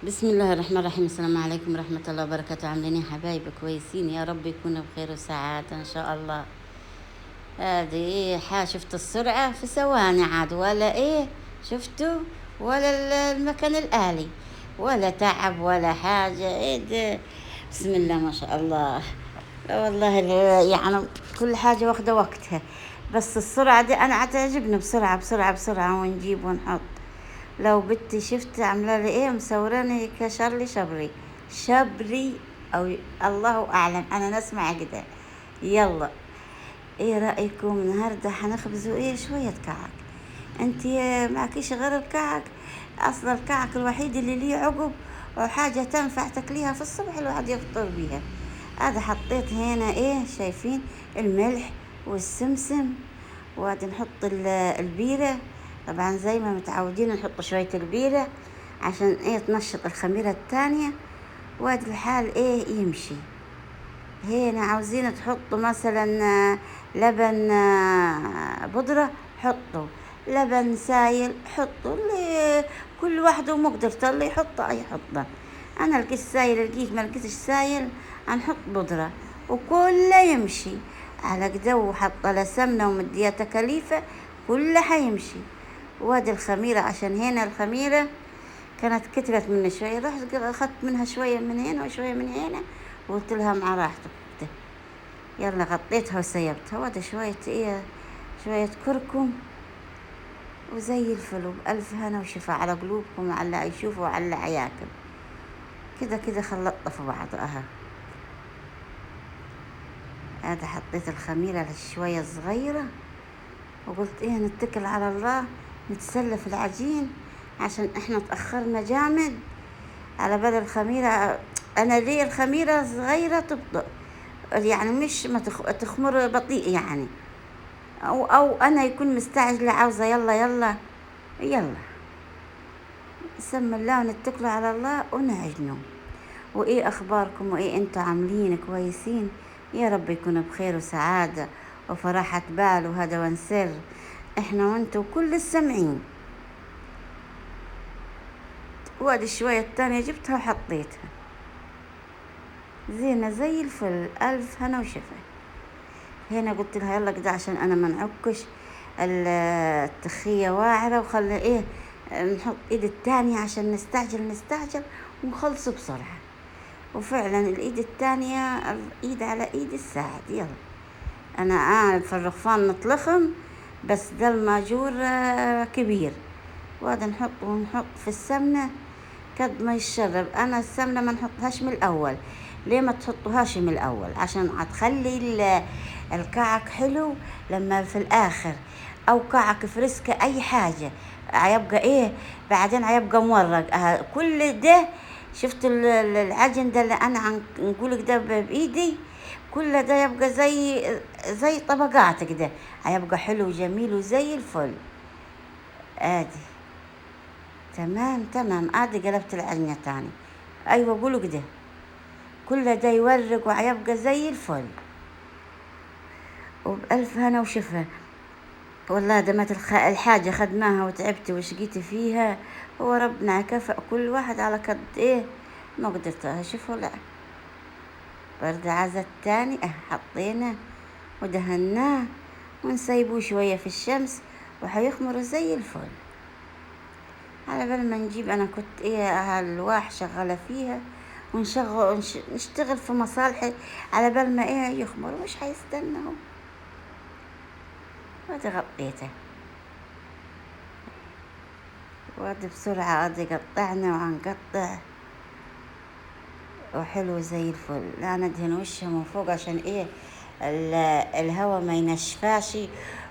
بسم الله الرحمن الرحيم. السلام عليكم ورحمة الله وبركاته. عاملين ايه يا حبايبي؟ كويسين؟ يا رب يكونوا بخير وسعادة ان شاء الله. هذه ايه شفت السرعة في ثواني عاد، ولا ايه شفتوا، ولا المكان الآلي، ولا تعب ولا حاجة. ايه ده؟ بسم الله ما شاء الله. لا والله يعني كل حاجة واخدة وقتها، بس السرعة دي أنا تعجبني، بسرعة بسرعة بسرعة ونجيب ونحط. لو بنتي شفت عامله لي ايه، مصوراني كشارلي شبري شبري او الله اعلم، انا نسمع كده. يلا ايه رايكم النهارده هنخبزوا ايه؟ شوية كعك. انت معكيش غير الكعك، اصلا الكعك الوحيد اللي ليه عقب وحاجه تنفع تاكليها في الصبح الواحد يفطر بيها. هذا حطيت هنا ايه، شايفين الملح والسمسم، وبعدين نحط البيره. طبعا زي ما متعودين نحط شوية البيرة عشان ايه تنشط الخميرة التانية، وادي الحال ايه يمشي. هنا عاوزين تحطوا مثلا لبن بودرة، حطوا لبن سايل، حطوا اللي كل واحد ومقدرته، اللي يحطه يحطه. انا لقيت سايل لقيت، ما لقيتش سايل هنحط بودرة، وكله يمشي على كده. وحط له سمنة ومديها تكاليفة، كله حيمشي. وادي الخميرة، عشان هنا الخميرة كانت كترت مني شوية، رحت اخذت منها شوية من هنا وشوية من هنا، وقلت لها مع راحتك. يلا غطيتها وسيبتها. وادي شوية ايه، شوية كركم، وزي الفل، وبألف هنا وشفا على قلوبكم وعلى اللي يشوفوا وعلى اللي ياكل. كده كده خلطت في بعض اها. هذا حطيت الخميرة شوية صغيرة، وقلت ايه نتكل على الله نتسلى في العجين، عشان احنا تأخرنا جامد على بال الخميرة. انا ليه الخميرة صغيرة تبطئ، يعني مش ما تخمر بطيء يعني، او انا يكون مستعجلة عاوزة يلا يلا يلا. بسم الله ونتكل على الله ونعجنه. وايه اخباركم وايه انتوا عاملين؟ كويسين؟ يا رب يكونوا بخير وسعادة وفرحة بال وهذا ونسر احنا وانتوا كل السمعين. وادي شوية التانية جبتها وحطيتها زينة زي الفل، ألف هنا وشفا. هنا قلت لها يلا كده عشان أنا ما نعكش التخية واعرة، وخلي ايه نحط ايد التانية عشان نستعجل نستعجل ونخلصه بسرعة. وفعلا الايد التانية الايد على ايد الساعد. يلا انا عارف الرخفان نطلخم، بس ده الماجور كبير. وهذا نحط ونحط في السمنة قد ما يشرب. انا السمنة ما نحطهاش من الاول. ليه ما تحطوهاش من الاول؟ عشان هتخلي الكعك حلو لما في الاخر، او كعك فريسكا اي حاجة هيبقى ايه بعدين، هيبقى مورق. كل ده شفت العجن ده اللي انا نقولك ده بايدي، كل ده يبقى زي طبقات كده، هيبقى حلو وجميل وزي الفل. ادي تمام تمام. ادي قلبت العجينة تاني. ايوه قولوا كده، كل ده يورق وهيبقى زي الفل، وبألف هنا وشفا. والله دمت الحاجة خدناها وتعبت وشقيتي فيها، هو ربنا كفأ كل واحد على قد ايه ما قدرتها. شوفوا لا برد عزة التاني حطينا ودهناه ونسيبوه شوية في الشمس وحيخمر زي الفل. على بال ما نجيب، انا كنت ايه الواح شغالة فيها ونشغل نشتغل في مصالحي على بال ما ايه يخمر، مش هيستنى هو. وادي غطيته، وادي بسرعة ادي قطعنا وعنقطع وحلو زي الفل. لا ندهن وشها من فوق عشان ايه الهواء ما ينشفاش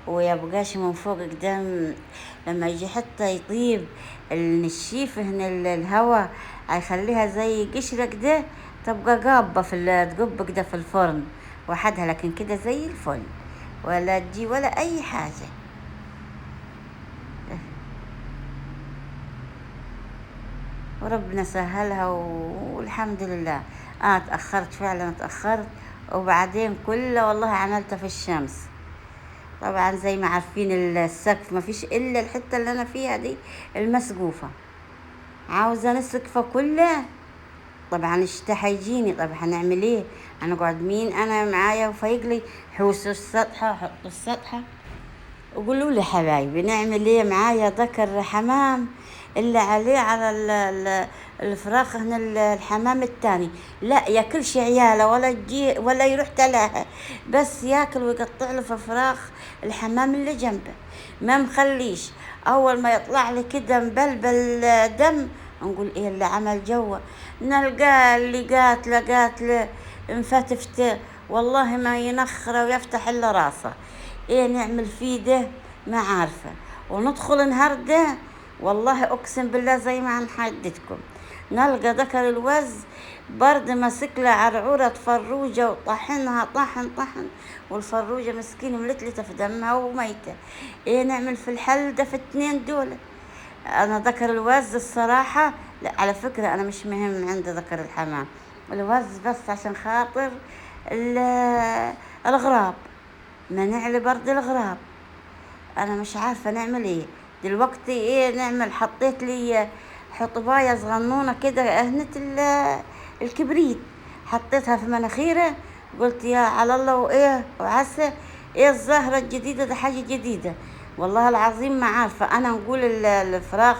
ويبقاش من فوق قدام لما يجي حتى يطيب النشيف. هنا الهواء هيخليها زي قشرة كده، تبقى قابة في تقب كده في الفرن وحدها، لكن كده زي الفل ولا تجي ولا اي حاجة. وربنا سهلها والحمد لله. اتأخرت فعلا اتأخرت، وبعدين كله والله عملته في الشمس. طبعا زي ما عارفين السقف ما فيش الا الحتة اللي انا فيها دي المسقوفة، عاوزه نسلك فكله. طبعا الشتا حيجيني، طب هنعمل ايه؟ هنقعد مين انا معايا وفايق لي؟ حوسوا السطحه، حطوا السطحه. وقولوا لي حبايبي نعمل ايه؟ معايا ذكر حمام اللي عليه على الفراخ هنا الحمام الثاني، لا ياكلش عياله ولا يجي ولا يروح تلاها، بس ياكل ويقطع له في فراخ الحمام اللي جنبه، ما مخليش. اول ما يطلع لي كده مبلبل دم نقول ايه اللي عمل جوا، نلقاه اللي قاتله قاتله انفتفته، والله ما ينخره ويفتح الا راسه. ايه نعمل فيه ده؟ ما عارفه. وندخل نهارده والله اقسم بالله زي ما هنحددكم، نلقى ذكر الوز برد ماسك له عرعوره فروجه وطحنها طحن طحن، والفروجه مسكين ملتلته في دمها وميتة. ايه نعمل في الحل ده في الاتنين دول؟ انا ذكر الوز الصراحة لا، على فكرة انا مش مهم عندي ذكر الحمام، الوز بس عشان خاطر الغراب، منع لي برد الغراب. انا مش عارفه نعمل ايه دلوقتي. ايه نعمل؟ حطيت لي حطبايه صغنونه كده اهنة الكبريت، حطيتها في مناخيره، قلت يا على الله وايه وعسى ايه الزهرة الجديدة ده، حاجة جديدة والله العظيم ما عارفه. انا نقول الفراخ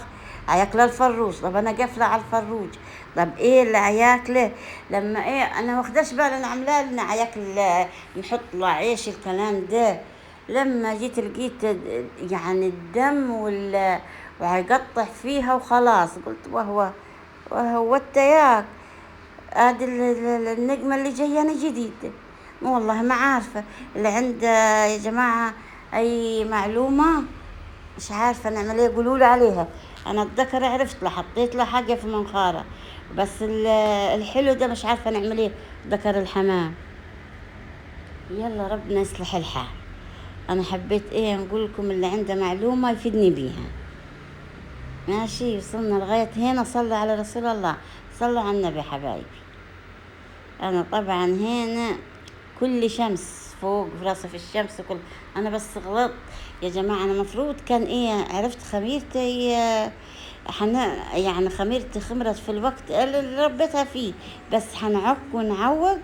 هياكلها الفروج، طب انا قافله على الفروج، طب ايه اللي هياكله لما ايه؟ انا واخداش بالي انا عاملاه لنا هياكل، نحط له عيش الكلام ده. لما جيت لقيت يعني الدم وهيقطع فيها وخلاص، قلت وهو التياك ادي النجمة اللي جاية جديدة. والله ما عارفه. اللي عنده يا جماعة اي معلومة مش عارفه نعمل ايه قولوا لي عليها. انا الذكر عرفت له، حطيت له حاجة في منخاره، بس الحلو ده مش عارفه نعمل ايه ذكر الحمام. يلا ربنا يصلح الحال. انا حبيت ايه نقول لكم اللي عنده معلومة يفيدني بيها. ماشي، وصلنا لغاية هنا. صلوا على رسول الله، صلوا على النبي حبايبي. انا طبعا هنا كل شمس فوق في راسي في الشمس كل، انا بس غلطت يا جماعة. انا مفروض كان ايه عرفت خميرتي يعني خميرتي خمرت في الوقت اللي ربيتها فيه، بس حنعك ونعوق.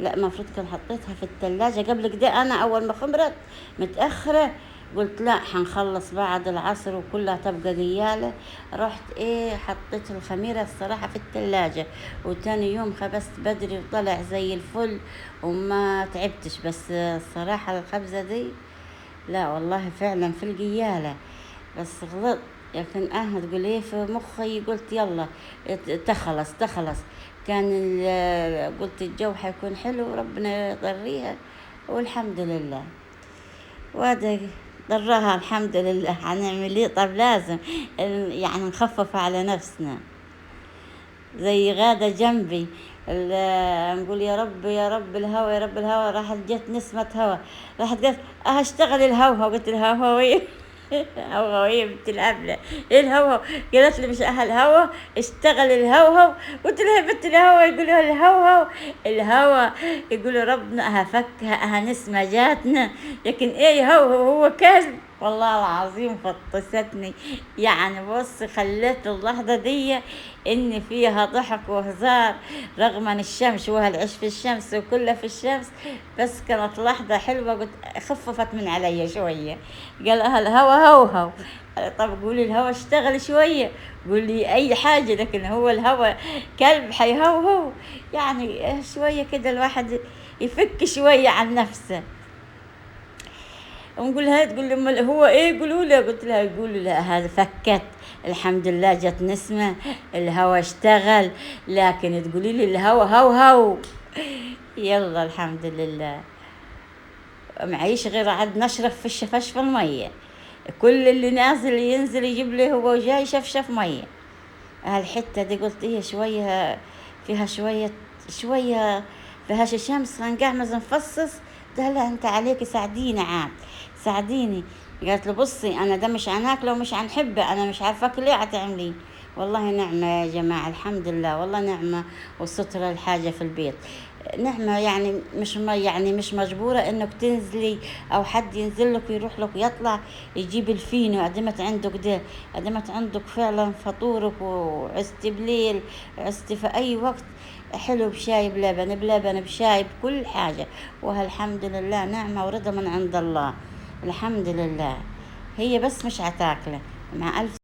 لا المفروض كان حطيتها في الثلاجة قبل كده. انا اول ما خمرت متاخرة قلت لا حنخلص بعد العصر وكلها تبقى قياله، رحت ايه حطيت الخميره الصراحة في الثلاجة، وتاني يوم خبزت بدري وطلع زي الفل وما تعبتش. بس الصراحة الخبزة دي لا والله فعلا في القياله، بس غلط. لكن تقول ايه في مخي، قلت يلا تخلص. كان قلت الجو حيكون حلو ربنا يطريها، والحمد لله وهذا ضرها الحمد لله. هنعمل ايه؟ طب لازم يعني نخفف على نفسنا. زي غادة جنبي نقول يا رب يا رب الهوا يا رب الهوا، راحت جت نسمة هوا، راحت قالت اشتغل الهوا. قلت لها هوا هو بنت الهبلة، ايه الهوا؟ قالت لي مش اهل هوا، اشتغل الهوهو. قلت لها بنت الهوا، يقولوا الهوهو الهوا، يقولوا ربنا هفكها نسمة جاتنا، لكن ايه هو هو كذب. والله العظيم فطستني يعني. بص خليت اللحظة دي ان فيها ضحك وهزار رغم ان الشمس وهالعش في الشمس وكلها في الشمس، بس كانت لحظة حلوة. قلت خففت من علي شوية. قال الهوا هو هو، طب قولي الهوا اشتغل شوية، قولي اي حاجة، لكن هو الهوا كلب حيهوهو يعني. شوية كده الواحد يفك شوية عن نفسه. ونقول لها، تقول لي هو ايه؟ قولوا له. قلت لها يقولوا لها هذا فكت الحمد لله جت نسمة الهوا اشتغل، لكن تقولي لي الهوا هو هو. يلا الحمد لله معيش غير عاد نشرب في الشفش في المية، كل اللي نازل ينزل يجيب لي هو جاي شفشف مية. هالحتة دي قلت ايه شوية فيها شوية شوية فيهاش الشمس، هنقعمز نفصص ده. لا انت عليك ساعديني عاد ساعديني. قالت له بصي انا ده مش عناكله ومش عنحبه، انا مش عارفه اكل ايه هتعمليه. والله نعمة يا جماعة، الحمد لله، والله نعمة. وسترة الحاجة في البيت نعمة، يعني مش ما يعني مش مجبورة انك تنزلي او حد ينزل لك ويروح لك ويطلع يجيب الفينو. قدمت عندك ده، قدمت عندك فعلا فطورك، وعزتي بليل، عزتي في اي وقت، حلو بشاي بلبن، بلبن بشاي، بكل حاجة. وهالحمد لله نعمة ورضا من عند الله، الحمد لله. هي بس مش عتاكلة مع ألف.